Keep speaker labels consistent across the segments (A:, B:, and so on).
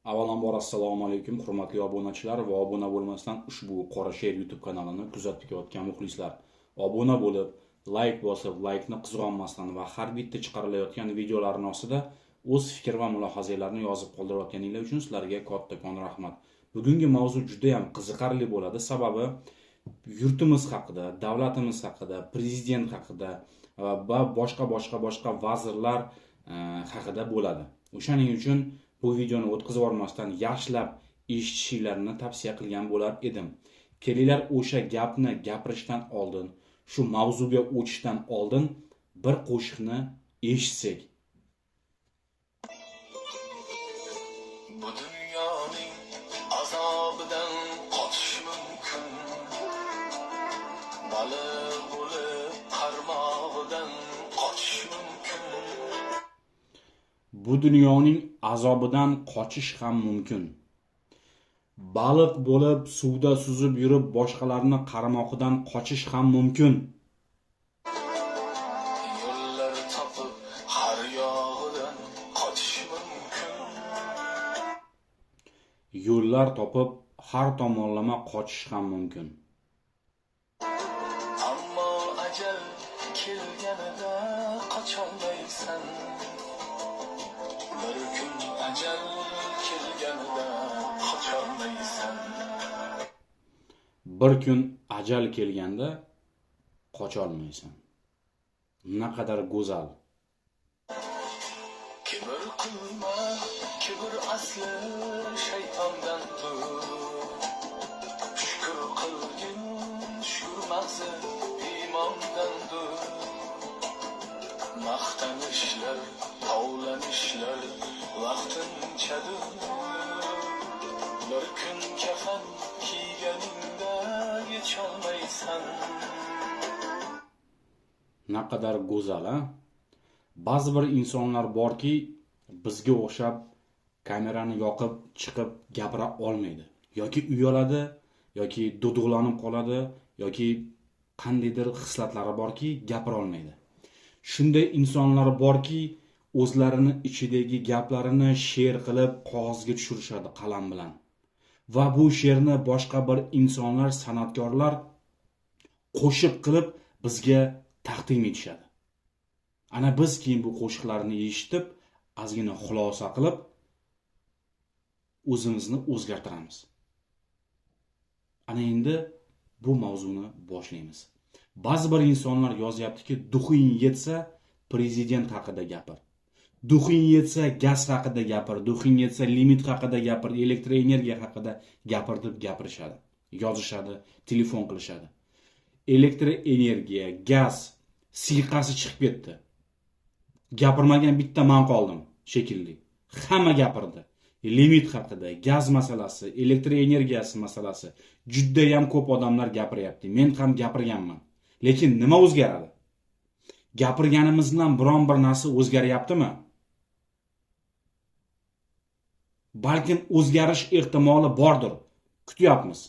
A: Avvalambor assalomu alaykum hurmatli obunachilar va obuna bo'lmasdan ushbu Qora Sher YouTube kanalini kuzatib kelayotgan muxlislar. Obuna bo'lib, like bosib, laykni qizg'onmasdan va har bitta chiqarilayotgan videolarning ostida o'z fikr va mulohazalarini yozib qoldirayotganinglar uchun sizlarga kattakon rahmat. Bugungi mavzu juda ham qiziqarli bo'ladi, sababi yurtimiz haqida, davlatimiz haqida, prezident haqida va boshqa vazirlar haqida bo'ladi. O'shaning uchun bu videoni o'tkazib yubormasdan yaxshilab eshitishingizni tavsiya qilgan bo'lar edim. Kelinglar, o'sha gapni gapirishdan oldin, shu mavzuga o'tishdan oldin bir qo'shiqni eshitsak.
B: Bu dunyoning azobidan qochish mumkin. Baliq bo'lib qarmog'idan qochish mumkin.
A: Bu dunyoning azobidan qochish ham mumkin. Baliq bo'lib suvda suzib yurib boshqalarni qarmoqidan qochish ham mumkin.
B: Yo'llar topib har yog'idan qochish mumkin.
A: Yo'llar topib har tomonlama qochish ham mumkin.
B: Ammo ajal kelganida qocholmaysan. Bir kun ajal kelganida qocholmaysan.
A: Bir kun ajal kelganda qocholmaysan. Naqadar go'zal.
B: Kibr qilma, kibr asli shaytondandir. Shukr qilgin, shukr mag'zi iymondandir. Maqtanishlar, tovlanishlar vaqtinchadir. Bir kun kafan kiyganingda yecholmaysan.
A: Naqadar go'zal, a? Ba'zi bir insonlar borki, bizga o'xshab kamerani yoqib chiqib gapira olmaydi. Yoki uyaladi, yoki duduqlanib qoladi, yoki qandaydir hislatlari borki, gapira olmaydi. Shunday insonlar borki, o'zlarini ichidagi gaplarini she'r qilib qog'ozga tushirishadi qalam bilan. Va bu she'rni boshqa bir insonlar, san'atkorlar qo'shiq qilib bizga taqdim etishadi. Ana biz keyin bu qo'shiqlarni eshitib, ozgina xulosa qilib o'zimizni o'zgartiramiz. Ana endi bu mavzuni boshlaymiz. Ba'zi bir insonlar yozyaptiki, duxing yetsa prezident haqida gapir. Duxing yetsa gaz haqida gapir, duxing yetsa limit haqida gapir, elektr energiya haqida gapir deb gapirishadi, yozishadi, telefon qilishadi. Elektr energiya, gaz siyqasi chiqib ketdi. Gapirmagan bitta men qoldim shekilli. Hamma gapirdi. Limit haqida, gaz masalasi, elektr energiyasi masalasi juda ham ko'p odamlar gapiryapti. Men ham gapirganman. Lekin nima o'zgaradi? Gapirganimiz bilan biron bir narsa o'zgaryaptimi? Balkim o'zgarish ehtimoli bordir. Kutyapmiz.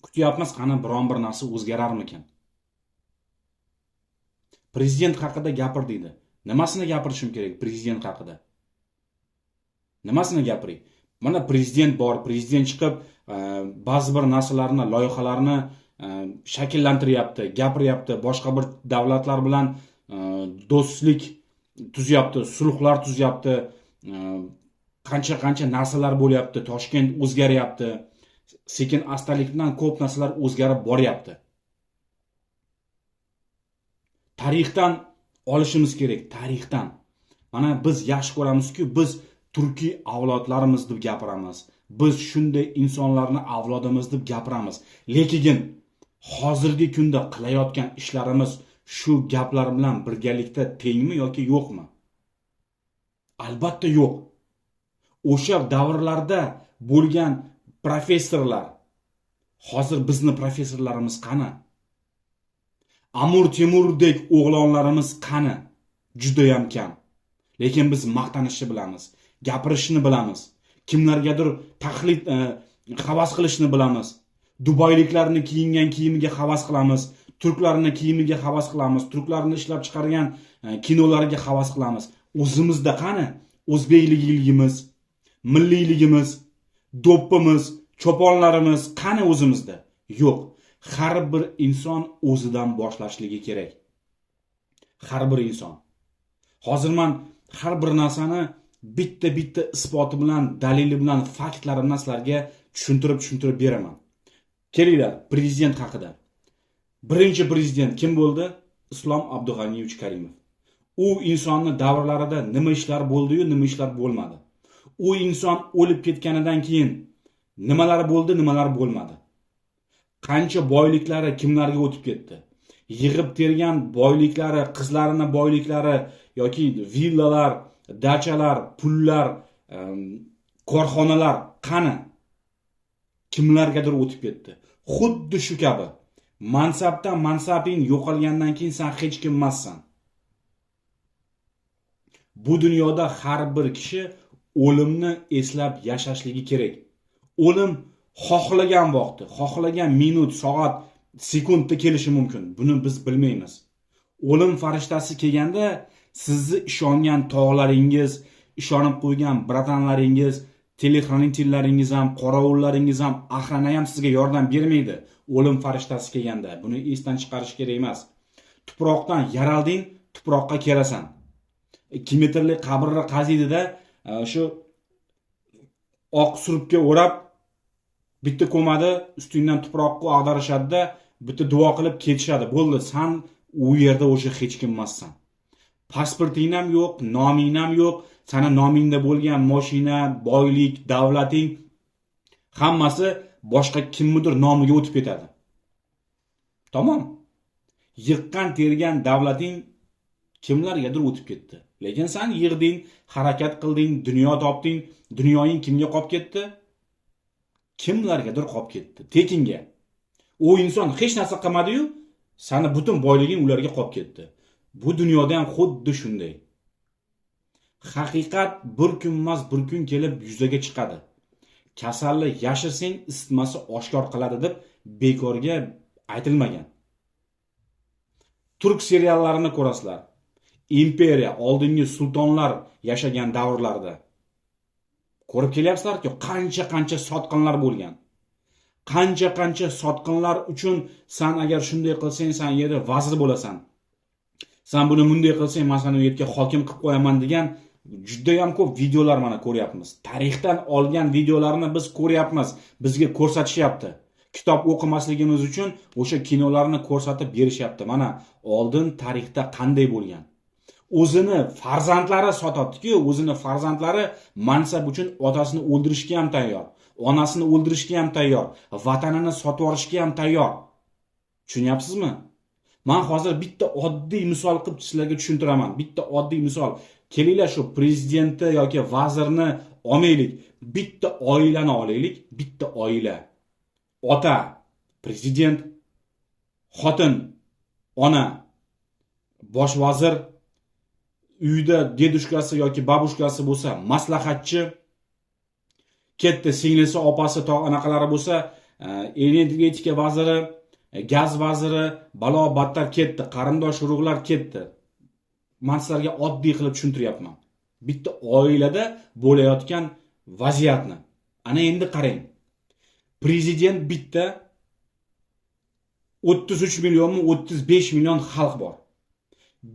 A: Kutyapmiz, qani biron bir narsa o'zgararmikan? Prezident haqida gapir deydi. Nimasini gapirishim kerak prezident haqida? Nimasini gapiray? Mana prezident bor, prezident chiqib ba'zi bir narsalarni, loyihalarni shakllantiryapti, gapiryapti, boshqa bir davlatlar bilan do'stlik tuzyapti, sulhlar tuzyapti, qancha-qancha narsalar bo'lyapti, Toshkent o'zgaryapti, sekin astalik bilan ko'p narsalar o'zgarib boryapti. Tarixdan olishimiz kerak, tarixdan. Mana biz yaxshi ko'ramizki, biz turkiy avlodlarimiz deb gapiramiz. Biz shunday insonlarni avlodimiz deb gapiramiz. Lekin hozirgi kunda qilayotgan ishlarimiz shu gaplar bilan birgalikda tengmi yoki yo'qmi? Albatta yo'q. O'sha davrlarda bo'lgan professorlar, hozir bizni professorlarimiz qani? Amir Temurdek o'g'lonlarimiz qani? Juda ham kam. Lekin biz maqtanishni bilamiz, gapirishni bilamiz, kimlargadir taqlid, havas qilishni bilamiz. Dubayliklarni kiyingan kiyimiga havas qilamiz, turklarni kiyimiga havas qilamiz, turklarni ishlab chiqargan kinolariga havas qilamiz. O'zimizda qani o'zbekligimiz, Milliyligimiz, do'ppimiz, choponlarimiz qani o'zimizda? Yo'q. Har bir inson o'zidan boshlashligi kerak. Har bir inson. Hozir men har bir narsani bitta-bitta isboti bilan, dalili bilan, faktlari bilan sizlarga tushuntirib beraman. Kelinglar, prezident haqida. Birinchi prezident kim bo'ldi? Islom Abdug'aniyevich Karimov. U insonni davrlarida nima ishlar bo'ldi-yu, nima ishlar bo'lmadi. U inson o'lib ketganidan keyin nimalar bo'ldi, nimalar bo'lmadi. Qancha boyliklari kimlarga o'tib ketdi? Yig'ib tergan boyliklari, qizlarini boyliklari yoki villalar, dachalar, pullar, korxonalar qani? Kimlargadir o'tib ketdi. Xuddi shu kabi mansabdan mansabing yo'qolgandan keyin sen hech kim emassan. Bu dunyoda har bir kishi o'limni eslab yashashligi kerak. O'lim xohlagan vaqti, xohlagan minut, soat, sekundda kelishi mumkin. Buni biz bilmaymiz. O'lim farishtasi kelganda sizni ishongan tog'laringiz, ishonib qo'ygan bratanlaringiz, telexronitellaringiz ham, qorovullaringiz ham, axrana ham sizga yordam bermaydi. O'lim farishtasi kelganda buni esdan chiqarish kerak emas. Tuproqdan yaralding, tuproqqa kelasan. 2 metrlik qabrni qaziydida shu oq surupga o'rab bitta ko'madi, ustingdan tuproqqa ag'darishadida, bitta duo qilib ketishadi. Bo'ldi, san u yerda o'sha hech kim emassan. Pasporting ham yo'q, noming ham yo'q, sani nomingda bo'lgan mashina, boylik, davlating hammasi boshqa kimnidir nomiga o'tib ketadi. Tamom. Yiqqan tergan davlating kimlargadir o'tib ketdi. Lekin sen yig'ding, harakat qilding, dunyo topding, dunyoing kimga qolib ketdi? Kimlargadir qolib ketdi. Tekinga. U inson hech narsa qilmadi-yu, sani butun boyliging ularga qolib ketdi. Bu dunyoda ham xuddi shunday. Haqiqat bir kun emas, bir kun kelib yuzaga chiqadi. Kasalni yashirsang, isitmasi oshkor qiladi deb bekorga aytilmagan. Turk seriallarini ko'rasizlar. Imperiya, oldingi sultonlar yashagan davrlarda. Ko'rib kelyapsizlar-ku, qancha-qancha sotqinlar bo'lgan. Qancha-qancha sotqinlar uchun san agar shunday qilsang, san yerda vazir bo'lasan. San buni bunday qilsang, men seni u yerga hokim qilib qo'yaman degan juda ham ko'p videolar mana ko'ryapmiz. Tarixdan olgan videolarni biz ko'ryapmiz, bizga ko'rsatishyapti. Kitob o'qimasligimiz uchun o'sha kinolarni ko'rsatib berishyapti. Mana oldin tarixda qanday bo'lgan. O'zini farzandlari sotadi-ku, o'zini farzandlari mansab uchun otasini o'ldirishga ham tayyor, onasini o'ldirishga ham tayyor, vatanini sotib yuborishga ham tayyor. Tushunyapsizmi? Men hozir bitta oddiy misol qilib sizlarga tushuntiraman. Bitta oddiy misol. Kelinglar shu prezidentni yoki vazirni olmaylik, bitta oilani olaylik, bitta oila. Ota prezident, xotin ona bosh vazir, uyda dedushkasi yoki babushkasi bo'lsa maslahatchi, ketdi singlisi, opasi, anaqalari bo'lsa energetika vaziri, gaz vaziri, balo battar ketdi, qarindosh urug'lar ketdi. Men sizlarga oddiy qilib tushuntiryapman. Bitta oilada bo'layotgan vaziyatni. Ana endi qarang. Prezident bitta, 33 millionmi, 35 million xalq bor.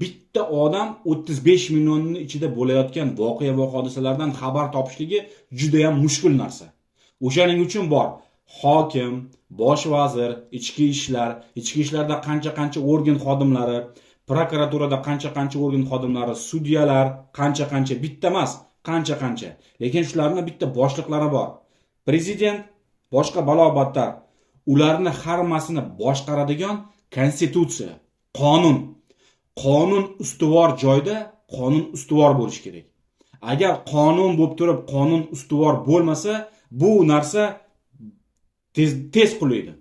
A: Bitta odam 35 millionning ichida bo'layotgan voqea va hodisalardan xabar topishligi juda ham mushkul narsa. O'shaning uchun bor hokim, bosh vazir, ichki ishlar, ichki ishlarda qancha-qancha organ xodimlari, prokuraturada qancha-qancha organ xodimlari, sudyalar qancha-qancha, bitta emas, qancha-qancha. Lekin shularning bitta boshliqlari bor. Prezident, boshqa balo battar. Ularni hammasini boshqaradigan konstitutsiya, qonun. Qonun ustuvor joyda qonun ustuvor bo'lishi kerak. Agar qonun bo'lib turib, qonun ustuvor bo'lmasa, bu narsa tez qulaydi.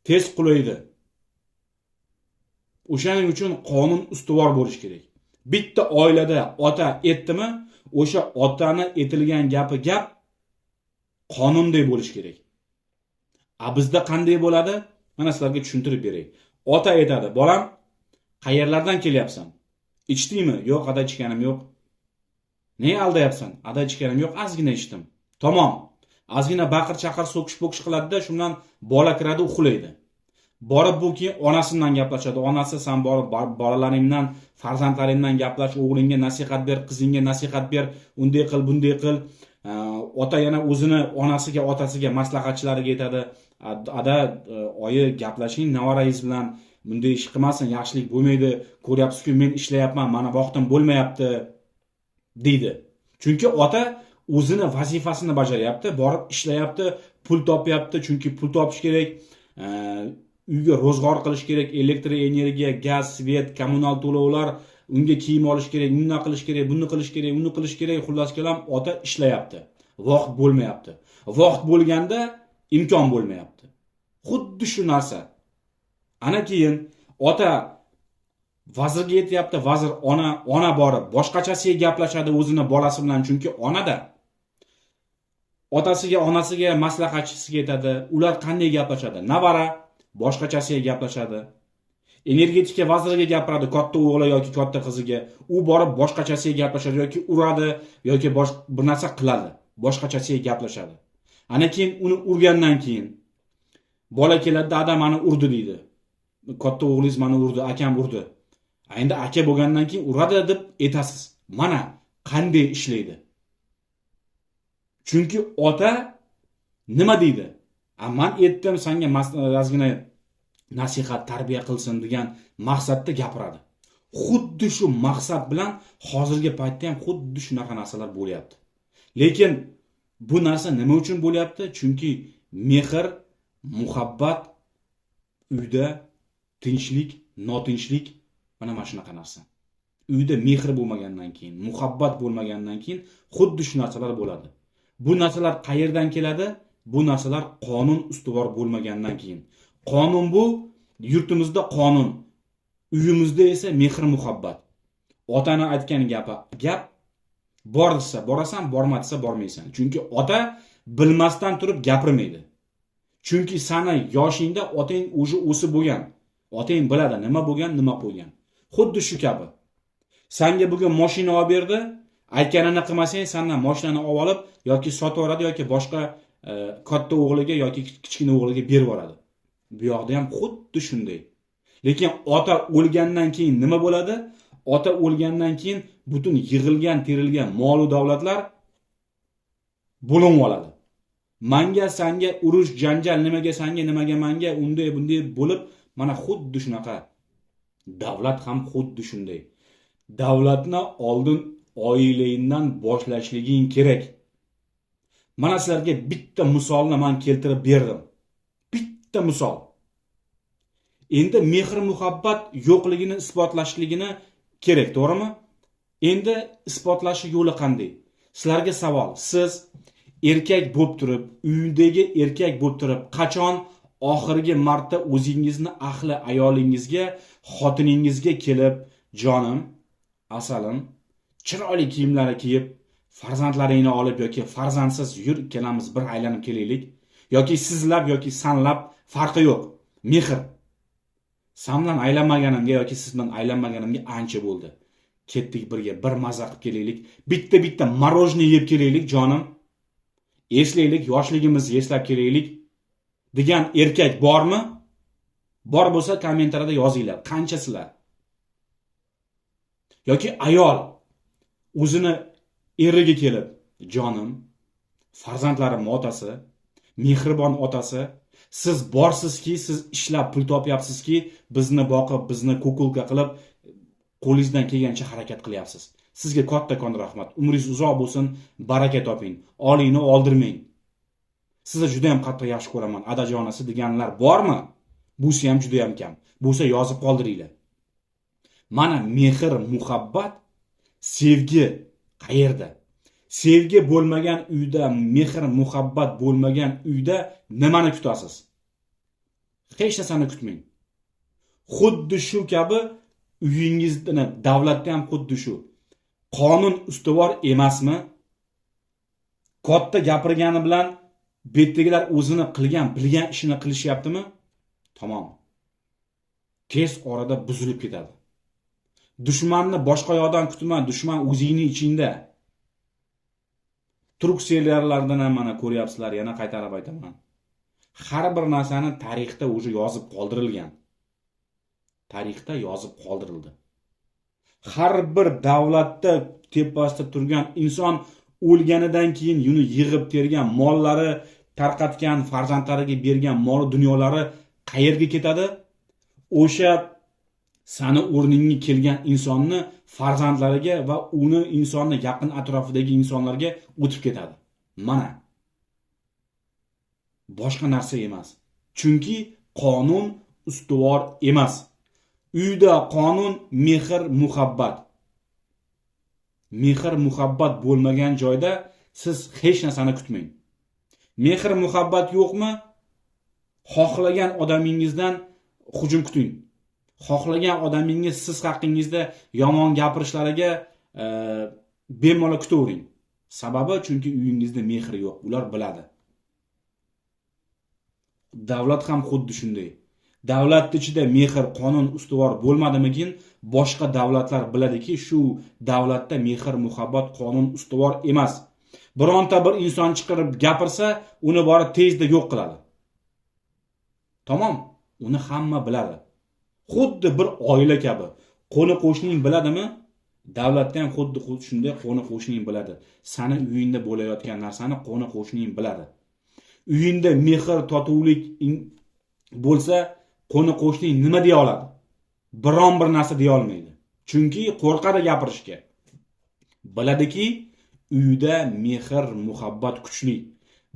A: Tez qulaydi. O'shaning uchun qonun ustuvor bo'lishi kerak. Bitta oilada ota etdimi, o'sha otani etilgan gapi gap qonunday bo'lishi kerak. A bizda qanday bo'ladi? Mana sizlarga tushuntirib beray. Ota aytadi, bolam, qayerlardan kelyapsan? Ichdingmi? Yo'q, ata, ichganim yo'q. Ne aldayapsan? Ada ichganim yo'q, ozgina ichdim. Tamom. Ozgina baqir-chaqir, so'kish-po'kish qiladi-da, shundan bola kiradi, uxlaydi. Borib bu keyin onasi bilan gaplashadi. Onasi, sen borib bolalaringdan, farzandlaringdan gaplash, o'g'lingga nasihat ber, qizingga nasihat ber, unday qil, bunday qil. Ota yana o'zini onasiga, otasiga, maslahatchilariga aytadi. Ada, oyi, gaplashing navarangiz bilan, bunday ish qilmasin, yaxshilik bo'lmaydi, ko'ryapsiz-ku, men ishlayapman, meni vaqtim bo'lmayapti deydi. Chunki ota o'zini vazifasini bajaryapti, borib ishlayapti, pul topyapti, chunki pul topish kerak, uyga ro'zg'or qilish kerak, elektr energiya, gaz, svet, kommunal to'lovlar, unga kiyim olish kerak, undan qilish kerak, buni qilish kerak, uni qilish kerak. Xullas kalom, ota ishlayapti. Vaqt bo'lmayapti. Vaqt bo'lganda imkon bo'lmayapti. Xuddi shu narsa. Ana keyin ota vazirga yetyapti, vazir ona borib boshqachasiga gaplashadi o'zini bolasi bilan, chunki onada otasiga, onasiga, maslahatchisiga aytadi, ular qanday gaplashadi? Navara boshqachasiga gaplashadi. Energetika vaziriga gapiradi, katta o'g'li yoki katta qiziga, u borib boshqachasiga gaplashadi yoki uradi yoki bir narsa qiladi, boshqachasiga gaplashadi. Ana keyin uni urgandan keyin bola keladi, "Ada meni urdi" deydi. Katta o'g'lingiz meni urdi, akam urdi. Endi aka bo'lgandan keyin uradi deb aytasiz. Mana qanday ishlaydi. Chunki ota nima deydi? "A men aytdim senga ozgina nasihat, tarbiya qilsin" degan maqsadda gapiradi. Xuddi shu maqsad bilan hozirgi paytda ham xuddi shunaqa narsalar bo'lyapti. Lekin bu narsa nima uchun bo'lyapti? Chunki mehr, muhabbat, uyda tinchlik, notinchlik, mana shunaqa narsa. Uyda mehr bo'lmagandan keyin, muhabbat bo'lmagandan keyin xuddi shu narsalar bo'ladi. Bu narsalar qayerdan keladi? Bu narsalar qonun ustuvor bo'lmagandan keyin. Qonun bu yurtimizda qonun, uyimizda esa mehr muhabbat. Otani aytgan gapi gap, bor desa borasan, borma desa bormaysan. Chunki ota bilmasdan turib gapirmaydi. Chunki sani yoshingda otang o'zi o'sib bo'lgan. Otang biladi nima bo'lgan, nima qo'ygan. Xuddi shu kabi. Senga bugun mashina olib berdi, aytganini qilmasang, sendan mashinani olib olib yoki sotib yuboradi yoki boshqa katta o'g'liga yoki kichkina o'g'liga berib yuboradi. Bu yoqda ham xuddi shunday. Lekin ota o'lgandan keyin nima bo'ladi? Ota o'lgandan keyin butun yig'ilgan, terilgan mol va davlatlar bo'linib oladi. Manga, sanga urush, janjal, nimaga sanga, nimaga manga, unday bunday bo'lib, mana xuddi shunaqa. Davlat ham xuddi shunday. Davlatni oldin oilangdan boshlashliging kerak. Mana sizlarga bitta misolni men keltirib berdim. Bitta misol. Endi mehr muhabbat yo'qligini isbotlashligini kerak, to'g'rimi? Endi isbotlashi yo'li qanday? Sizlarga savol. Siz erkak bo'lib turib, uydagi erkak bo'lib turib, qachon oxirgi marta o'zingizni ahli ayolingizga, xotiningizga kelib, jonim, asalim, chiroyli kiyimlarni kiyib, farzandlaringni olib yoki farzandsiz yur ikkalamiz bir aylanib kelaylik, yoki sizlab yoki sanlab, farqi yo'q. Mehr. San bilan aylanmaganimga yoki siz bilan aylanmaganimga ancha bo'ldi. Ketdik birga, bir maza qilib kelaylik, bitta-bitta morojniy yeb kelaylik, jonim. Eslaylik, yoshligimizni eslab kelaylik degan erkak bormi? Bor bo'lsa kommentariyada yozinglar, qanchasizlar? Yoki ayol o'zini eriga kelib, jonim, farzandlarim otasi, mehribon otasi, siz borsizki, siz ishlab pul topyapsizki, bizni boqib, bizni kukulka qilib, qo'lingizdan kelgancha harakat qilyapsiz. Sizga kattakon rahmat. Umringiz uzoq bo'lsin, baraka toping. Olingni oldirmang. Sizni juda ham qattiq yaxshi ko'raman, adajonasi deganlar bormi? Busi ham juda ham kam. Bo'lsa yozib qoldiringlar. Mana mehr, muhabbat, sevgi qayerda? Sevgi bo'lmagan uyda, mehr, muhabbat bo'lmagan uyda nimani kutasiz? Hech narsani kutmang. Xuddi shu kabi uyingizda, davlatda ham xuddi shu. Qonun ustuvor emasmi? Katta gapirgani bilan betdagilar o'zini qilgan, bilgan ishini qilishyaptimi? Tamom. Tez orada buzilib ketadi. Dushmanni boshqa yoqdan kutma, dushman o'zingni ichingda. Turk seriallardan ham mana ko'ryapsizlar, yana qaytarib aytaman. Har bir narsani tarixda o'zi yozib qoldirilgan. Tarixda yozib qoldirildi. Har bir davlatda tepasida turgan inson o'lganidan keyin uni yig'ib tergan mollari, tarqatgan, farzandlariga bergan mol dunyolari qayerga ketadi? O'sha sani o'rningga kelgan insonni farzandlariga va uni insonni yaqin atrofidagi insonlarga o'tib ketadi. Mana. Boshqa narsa emas. Chunki qonun ustuvor emas. Uyda qonun mehr muhabbat. Mehr muhabbat bo'lmagan joyda siz hech narsani kutmang. Mehr muhabbat yo'qmi? Xohlagan odamingizdan hujum kuting. Xohlagan odamingiz siz haqingizda yomon gapirishlariga bemalol kutavering. Sababi chunki uyingizda mehr yo'q, ular biladi. Davlat ham xuddi shunday. Davlat ichida mehr, qonun ustuvor bo'lmadimikin, boshqa davlatlar biladiki, shu davlatda mehr, muhabbat, qonun ustuvor emas. Bironta bir inson chiqarib gapirsa, uni borib tezda yo'q qiladi. Tamom, uni hamma biladi. Xuddi bir oila kabi. Qo'ni qo'shning biladimi? Davlatda ham xuddi shunday qo'ni qo'shning biladi. Sani uyingda bo'layotgan narsani qo'ni qo'shning biladi. Uyingda mehr, totuvlik bo'lsa, qo'ni qo'shning nima deya oladi? Biron bir narsa deya olmaydi. Chunki qo'rqadi gapirishga. Biladiki, uyda mehr, muhabbat kuchli.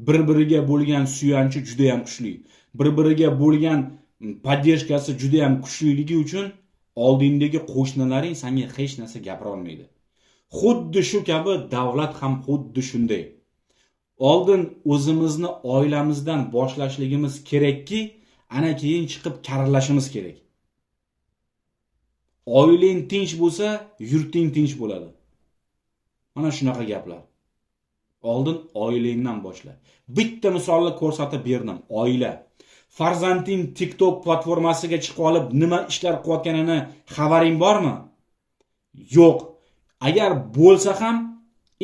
A: Bir-biriga bo'lgan suyanchi juda ham kuchli. Bir-biriga bo'lgan poddershkasi juda ham kuchliligi uchun oldingdagi qo'shnilaring senga hech narsa gapira olmaydi. Xuddi shu kabi davlat ham xuddi shunday. Oldin o'zimizni oilamizdan boshlashligimiz kerakki, ana keyin chiqib karillashimiz kerak. Oilang tinch bo'lsa, yurting tinch bo'ladi. Mana shunaqa gaplar. Oldin oilangdan boshla. Bitta misolni ko'rsatib berdim. Oila. Farzanding TikTok platformasiga chiqib olib nima ishlar qilayotganini xabaring bormi? Yo'q. Agar bo'lsa ham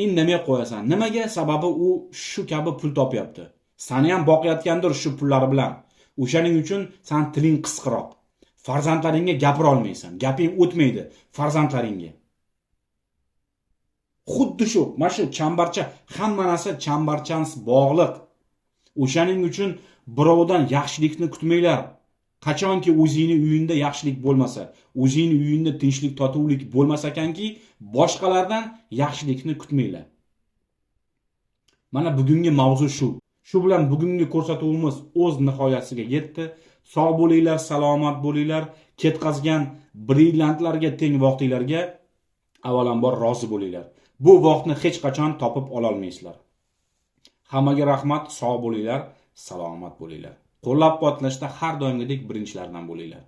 A: indamay qo'yasan. Nimaga? Sababi u shu kabi pul topyapti. Seni ham boqayotgandir shu pullari bilan. O'shaning uchun sen tiling qisqaroq. Farzandlaringga gapira olmaysan. Gaping o'tmaydi farzandlaringga. Xuddi shu, mana shu chambarcha, hamma narsa chambarchans bog'liq. O'shaning uchun birovdan yaxshilikni kutmanglar. Qachonki o'zingni uyingda yaxshilik bo'lmasa, o'zingni uyingda tinchlik, totuvlik bo'lmasa ekanki, boshqalardan yaxshilikni kutmanglar. Mana bugungi mavzu shu. Shu bilan bugungi ko'rsatuvimiz o'z nihoyasiga yetdi. Sog' bo'linglar, salomat bo'linglar. Ketqazgan brilliantlarga teng vaqtinglarga avvalambor rozi bo'linglar. Bu vaqtni hech qachon topib ola olmaysizlar. Hammaga rahmat, sog' bo'linglar, salomat bo'linglar. Qo'llab-quvvatlashda har doimgidek birinchilardan bo'linglar.